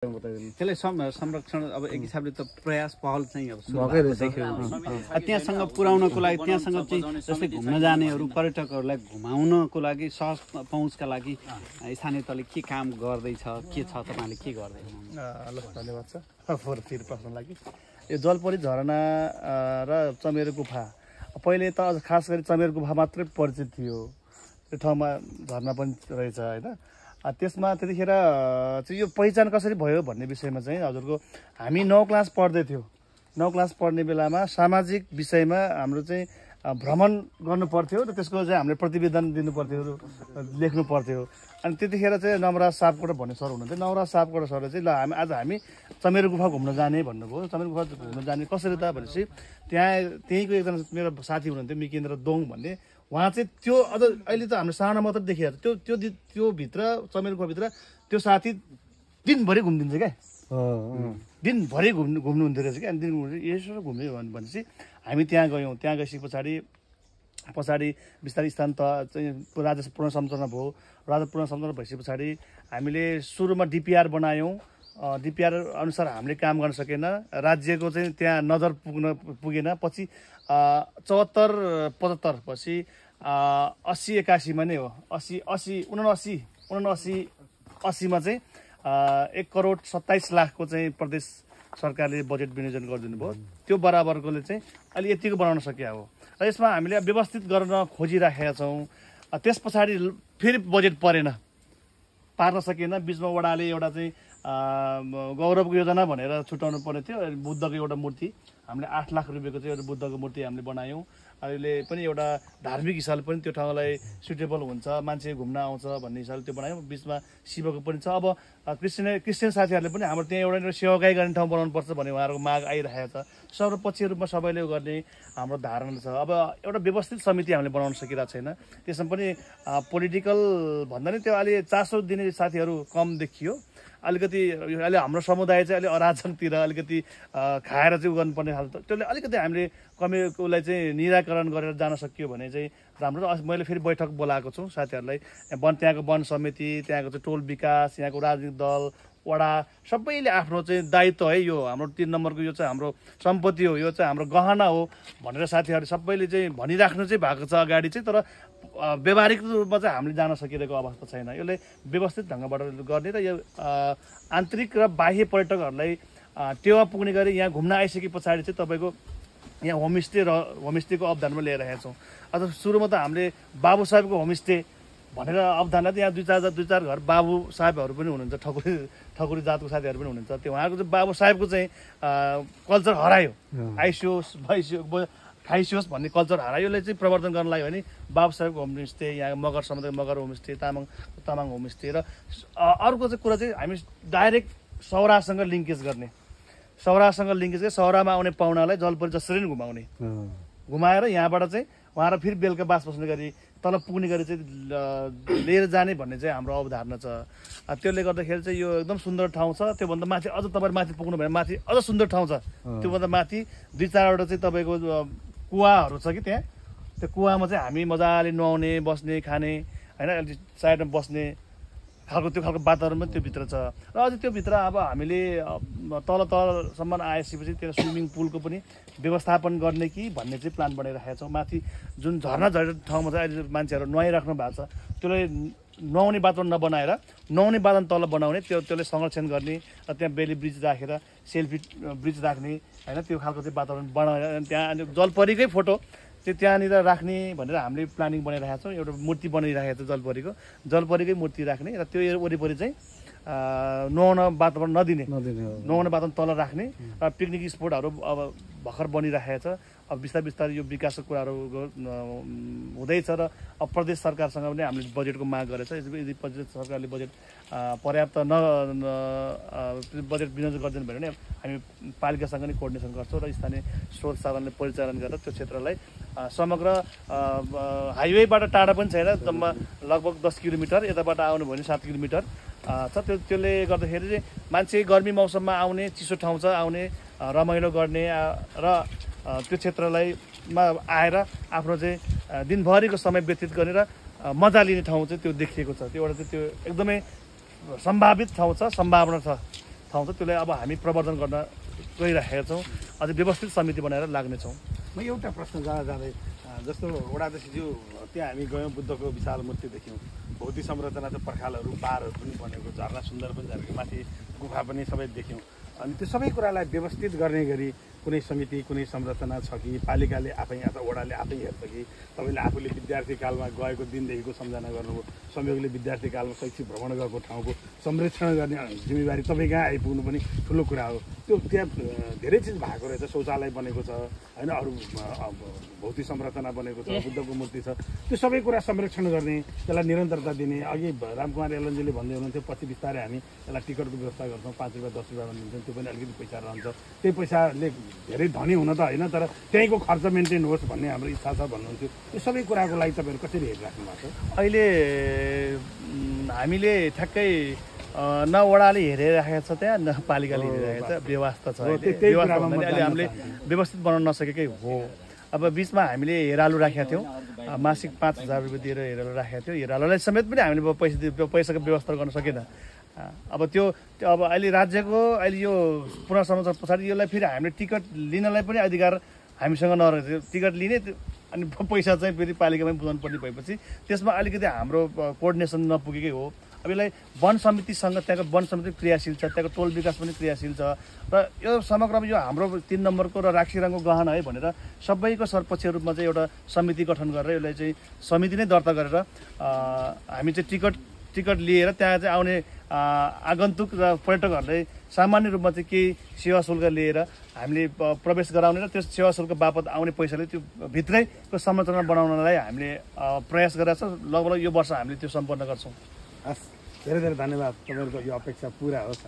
त्यसलाई संरक्षण अब एक हिसाबले त प्रयास पहल चाहिँ अब त्यहाँसँग पुर्याउनको लागि त्यहाँसँग चाहिँ जस्तै घुम्न जानेहरू पर्यटकहरूलाई घुमाउनको लागि सहज पहुँचका लागि स्थानीय तहले के काम गर्दैछ के छ तपाईँले के गर्दै ल धन्यवाद छ फेरि प्रश्न लागि यो जलपरी झरना र चमेरो गुफा पहिले त अझ खास गरी चमेरो गुफा मात्रै परिचित थियो त्यो ठाउँमा झरना पनि रहेछ होइन त्यसमा त्यतिखेर चाहिँ यो पहिचान कसरी भयो भन्ने विषयमा चाहिँ हजुरको हामी 9 क्लास पढ्दै थियौँ 9 क्लास पढ्ने बेलामा सामाजिक विषयमा हाम्रो चाहिँ भ्रमण गर्नु पर्थ्यो र त्यसको चाहिँ हामीले प्रतिवेदन दिनु पर्थ्यो लेख्नु पर्थ्यो अनि त्यतिखेर चाहिँ नवराज सापकोटा भन्ने सर हुनुहुन्थ्यो नवराज सापकोटा सरले चाहिँ ल हामी चमेरो गुफा घुम्न जाने भन्नुभयो चमेरो गुफा घुम्न जाने कसरी त भनेपछि त्यहीँको एकजना मेरो साथी हुनुहुन्थ्यो मिकेन्द्र दोङ भन्ने उहाँ चाहिँ त्यो अझ अहिले त हाम्रो सानो मात्र देखिहाल्छ त्यो भित्र चमेरो गुफाभित्र त्यो साथी दिनभरि घुम्दिन्छ क्या दिनभरि घुम्नुहुन्थ्यो रहेछ क्या अनि यसो घुम्यो भनेपछि हामी त्यहाँ गयौँ त्यहाँ गएपछि पछाडि बिस्तारै स्थान त चाहिँ राजा पुनर्संरचना भयो राजा पुनर्संरचना भएपछि पछाडि हामीले सुरुमा डिपिआर बनायौँ डिपिआर अनुसार हामीले काम गर्न सकेन राज्यको चाहिँ त्यहाँ नजर पुगेन पछि 74-75 पछि 80-81मा नै हो 80-79-80मा चाहिँ 1,27,00,000 चाहिँ प्रदेश सरकारले बजेट विनियोजन गरिदिनु भयो त्यो बराबरकोले चाहिँ अहिले यतिको बनाउन सकिया हो र यसमा हामीले व्यवस्थित गर्न खोजिराखेका छौँ त्यस पछाडि फेरि बजेट परेन पार्न सकिएन बिचमा वडाले एउटा चाहिँ गौरवको योजना भनेर छुटाउनु पर्ने थियो बुद्धको एउटा मूर्ति हामीले 8 लाख रुपियाँको चाहिँ एउटा बुद्धको मूर्ति हामीले बनायौँ अहिले पनि एउटा धार्मिक हिसाबले पनि त्यो ठाउँलाई सुटेबल हुन्छ मान्छे घुम्न आउँछ भन्ने हिसाबले त्यो बनायौँ बिचमा शिवको पनि छ अब क्रिस्चियन साथीहरूले पनि हाम्रो त्यहाँ एउटा सेवाकाई गर्ने ठाउँ बनाउनु पर्छ भन्ने उहाँहरूको माग आइरहेको छ सर्वपक्षीय रूपमा सबैले गर्ने हाम्रो धारणा छ अब एउटा व्यवस्थित समिति हामीले बनाउन सकिरहेको छैन त्यसमा पनि पोलिटिकल भन्दा नि त्यो अहिले चासो दिने साथीहरू कम देखियो अलिकति अहिले हाम्रो समुदाय चाहिँ अलि अराजकतिर अलिकति खाएर चाहिँ गर्नुपर्ने खालको त्यसले अलिकति हामीले कमीलाई चाहिँ निराकरण गरेर जान सकियो भने चाहिँ राम्रो मैले फेरि बैठक बोलाएको छु साथीहरूलाई त्यहाँको वन समिति त्यहाँको चाहिँ टोल विकास यहाँको राजनीतिक दल वडा सबैले आफ्नो चाहिँ दायित्व है यो हाम्रो 3 नम्बरको यो चाहिँ हाम्रो सम्पत्ति हो यो चाहिँ हाम्रो गहना हो भनेर साथीहरूले सबैले चाहिँ भनिराख्नु चाहिँ भएको छ अगाडि चाहिँ तर व्यावहारिक रूपमा चाहिँ हामीले जान सकिरहेको अवस्था छैन यसले व्यवस्थित ढङ्गबाट गर्ने र यो आन्तरिक र बाह्य पर्यटकहरूलाई टेवा पुग्ने गरी यहाँ घुम्न आइसके पछाडि चाहिँ तपाईँको यहाँ होमस्टेको अवधानमा ल्याइरहेका छौँ अझ सुरुमा त हामीले बाबु साहेबको होमस्टे भनेर अवधानमा यहाँ दुई चार घर बाबु साहेबहरू पनि हुनुहुन्छ ठकुरी जातको साथीहरू पनि हुनुहुन्छ त्यो उहाँको चाहिँ बाबु साहेबको चाहिँ कल्चर हरायो खाइसियोस् भन्ने कल्चर हरायो यसले चाहिँ प्रवर्धन गर्न लाग्यो भने बाबु साहेबको होमस्टे यहाँ मगर समुदाय मगर होमस्टे तामाङ होमस्टे र अर्को चाहिँ कुरा चाहिँ हामी डाइरेक्ट सौरासँग लिङ्केज गर्ने सौरामा आउने पाहुनालाई जलपरी जसरी नै घुमाएर यहाँबाट चाहिँ उहाँ फेरि बेलुका बास बस्ने गरी तल पुग्ने गरी चाहिँ लिएर जाने भन्ने चाहिँ हाम्रो अवधारणा छ त्यसले गर्दाखेरि चाहिँ यो एकदम सुन्दर ठाउँ छ त्योभन्दा माथि अझ तपाईँ माथि पुग्नु भने माथि अझ सुन्दर ठाउँ छ त्योभन्दा माथि 2-4वटा चाहिँ तपाईँको कुवाहरू छ कि त्यहाँ त्यो कुवामा चाहिँ हामी मजाले नुहाउने बस्ने खाने होइन साइडमा बस्ने त्यो खालको वातावरण पनि त्यो भित्र छ र अझै त्यो भित्र अब हामीले तलसम्म आएपछि त्यो स्विमिङ पुलको पनि व्यवस्थापन गर्ने कि भन्ने चाहिँ प्लान बनाइरहेका छौँ माथि जुन झर्ना झरेको ठाउँमा चाहिँ अहिले मान्छेहरू नुहाइराख्नु भएको छ त्यसलाई नुहाउने वातावरण नबनाएर नुहाउने वातावरण तल बनाउने त्यसले संरक्षण गर्ने र त्यहाँ बेली ब्रिज राखेर सेल्फी ब्रिज राख्ने होइन त्यो खालको चाहिँ वातावरण बनाएर त्यहाँ जलपरीकै फोटो त्यो त्यहाँनिर राख्ने भनेर हामीले प्लानिङ बनाइरहेका छौँ एउटा मूर्ति बनाइरहेको छ जलपरीकै मूर्ति राख्ने र त्यो वरिपरि चाहिँ नुहाउन वातावरण नदिने नुहाउने वातावरण तल राख्ने र पिकनिक स्पोटहरू अब भर्खर बनिरहेको छ अब बिस्तारै यो विकासको कुराहरू हुँदैछ र अब प्रदेश सरकारसँग पनि हामीले बजेटको माग गरेछ यदि प्रदेश सरकारले बजेट पर्याप्त बजेट विनियोजन गरिदिनु भयो भने हामी पालिकासँग नै कोर्डिनेसन गर्छौँ र स्थानीय स्रोत साधनले परिचालन गरेर त्यो क्षेत्रलाई समग्र हाइवेबाट टाढा पनि छैन जम्मा लगभग 10 किलोमिटर यताबाट आउनु भयो भने 7 किलोमिटर छ त्यसले गर्दाखेरि चाहिँ मान्छे गर्मी मौसममा आउने चिसो ठाउँ छ आउने रमाइलो गर्ने र त्यो क्षेत्रलाई आएर आफ्नो चाहिँ दिनभरिको समय व्यतीत गरेर मजा लिने ठाउँ चाहिँ त्यो देखिएको छ त्यो एउटा चाहिँ त्यो एकदमै सम्भावित ठाउँ छ सम्भावना छ ठाउँ छ त्यसलाई अब हामी प्रवर्धन गर्न गइरहेका छौँ अझै व्यवस्थित समिति बनाएर लाग्नेछौँ। म एउटा प्रश्न जाँदै जस्तो वडाध्यक्षज्यू त्यहाँ हामी गयौँ बुद्धको विशाल मूर्ति देख्यौँ भौतिक संरचना चाहिँ पर्खालहरू पारहरू पनि बनेको झरना सुन्दर पनि झरेको माथि गुफा पनि सबै देख्यौँ अनि त्यो सबै कुरालाई व्यवस्थित गर्ने गरी कुनै समिति कुनै संरचना छ कि पालिकाले आफै अथवा वडाले आफै हेर्छ कि तपाईँले आफूले विद्यार्थी कालमा गएको दिनदेखिको सम्झना गर्नुभयो संयोगले विद्यार्थी कालमा शैक्षिक भ्रमण गएको ठाउँको संरक्षण गर्ने जिम्मेवारी तपाईँ कहाँ आइपुग्नु पनि ठुलो कुरा हो। त्यो त्यहाँ धेरै चिज भएको रहेछ शौचालय बनेको छ होइन अरू भौतिक संरचना बनेको छ बुद्धको मूर्ति छ त्यो सबै कुरा संरक्षण गर्ने त्यसलाई निरन्तरता दिने अघि रामकुमार एलनजीले भन्दै हुनुहुन्थ्यो पछि बिस्तारै हामी यसलाई टिकटको व्यवस्था गर्छौँ 5 रुपियाँ 10 रुपियाँमा दिन्छौँ त्यो पनि अलिकति पैसा रहन्छ त्यही पैसाले धेरै धनी हुन त होइन तर त्यहीँको खर्च मेन्टेन होस् भन्ने हाम्रो इच्छा छ भन्नुहुन्थ्यो। यो सबै कुराको लागि तपाईँहरू कसरी हेरिराख्नु भएको छ? अहिले हामीले ठ्याक्कै न वडाले हेरिरहेको छ त्यहाँ न पालिकाले हेरिरहेको छ व्यवस्था छ अहिले हामीले व्यवस्थित बनाउन नसकेकै हो। अब बिचमा हामीले हेरालु राखेका थियौँ मासिक 5,000 रुपियाँ दिएर हेरालु राखेका थियौँ हेरालुलाई समेत पनि हामीले पैसाको व्यवस्था गर्न सकेन। अब त्यो अब अहिले राज्यको अहिले यो पुनर्संरचना पछाडि यसलाई फेरि हामीले टिकट लिनलाई पनि अधिकार हामीसँग नरहेछ टिकट लिने अनि पैसा चाहिँ फेरि पालिकामै बुझाउनु पर्ने भएपछि त्यसमा अलिकति हाम्रो कोअर्डिनेसन नपुगेकै हो। अब यसलाई वन समितिसँग त्यहाँको वन समिति क्रियाशील छ त्यहाँको टोल विकास पनि क्रियाशील छ र यो समग्रमा यो हाम्रो 3 नम्बरको र राक्षीरङको गहना है भनेर सबैको सर्वपक्षीय रूपमा चाहिँ एउटा समिति गठन गरेर यसलाई चाहिँ समिति नै दर्ता गरेर हामी चाहिँ टिकट लिएर त्यहाँ चाहिँ आउने आगन्तुक र पर्यटकहरूले सामान्य रूपमा चाहिँ केही सेवा शुल्क लिएर हामीले प्रवेश गराउने र त्यो सेवा शुल्क बापत आउने पैसाले त्यो भित्रैको संरचना बनाउनलाई हामीले प्रयास गरेका छौँ। लगभग यो वर्ष हामीले त्यो सम्पन्न गर्छौँ। हस् धेरै धेरै धन्यवाद। तपाईँहरूको यो अपेक्षा पुरा होस्।